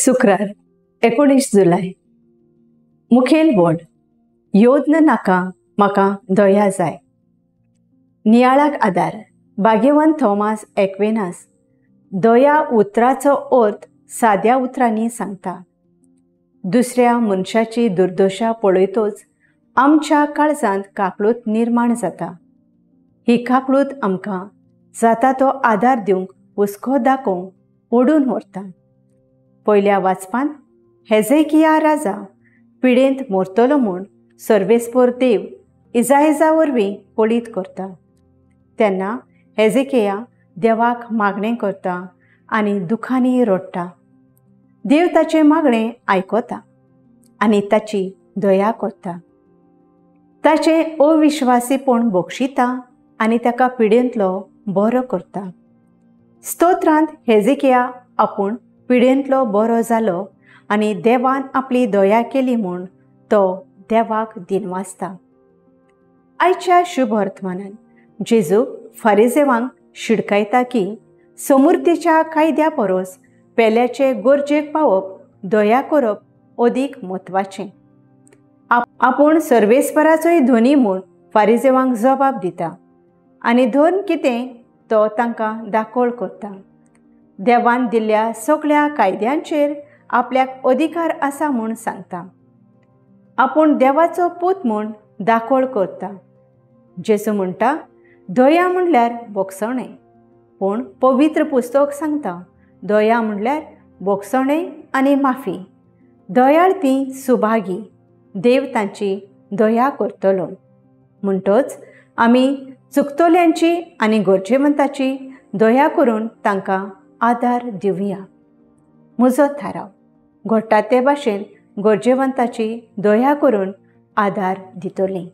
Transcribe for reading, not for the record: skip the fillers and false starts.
शुक्रार 19 जुलय. मुखेल वड योद्न नाका म्हाका दया जाय. नियाळाक आदार भाग्यवंत थॉमास एक्वेनास दया उतराचो अर्थ साद्या उतरांनी सांगता. दुसऱ्या मनशाची दुर्दशा पळयतच आमच्या काळजांत काकळूत निर्माण जाता. ही काकळूत आमकां जाता तो आदार दिवंक हुस्को दाखोवंक ओडून व्हरता. पयल्या वाचपांत हेजेकिया राजा पिडेंत मरतलो म्हूण सर्वेस्पोर देव इजायजा वरवीं पळीत करता. तेन्ना हेजेकिया देवाक मागणें करता आनी दुखांनी रडटा. देव ताचें मागणें आयकता आनी ताची दया करता. ताचें अविश्वासीपण बक्षिता आनी ताका पिडेंतलो बरो करता. स्तोत्रांत हेजेकिया आपूण पिडेंतलो बरो जालो आनी देवान आपली दया केली म्हूण तो देवाक दिनवासता. आयच्या शुभ वर्तमानान जेजू फारिजेवांक शिडकायता की समृद्धीच्या कायद्या परस पेल्याचे गरजेक पावप दया करप अदीक म्हत्वाचें. आपूण सर्वेस्पराचोय धनी म्हूण फारिजेवांक जबाब दिता आनी धर्म कितें तो तांकां दाखोळ करता. देवान दिल्ल्या सगळ्या कायद्यांचेर आपल्याक अधिकार आसा म्हूण सांगता. आपूण देवाचो पूत म्हूण दाखोळ करता. जेजू म्हणटा दया म्हणल्यार बोगसणें, पूण पवित्र पुस्तक सांगता दया म्हणल्यार बोगसणें आनी माफी. दयाळ ती सुभागी, देव तांची दया करतलो. म्हणटच आमी चुकतल्यांची आनी गरजेवंताची दया करून तांकां आदार दिवया. म्हजो थाराव घडटा ते भाशेन गरजेवंताची दया करून आदार दितली.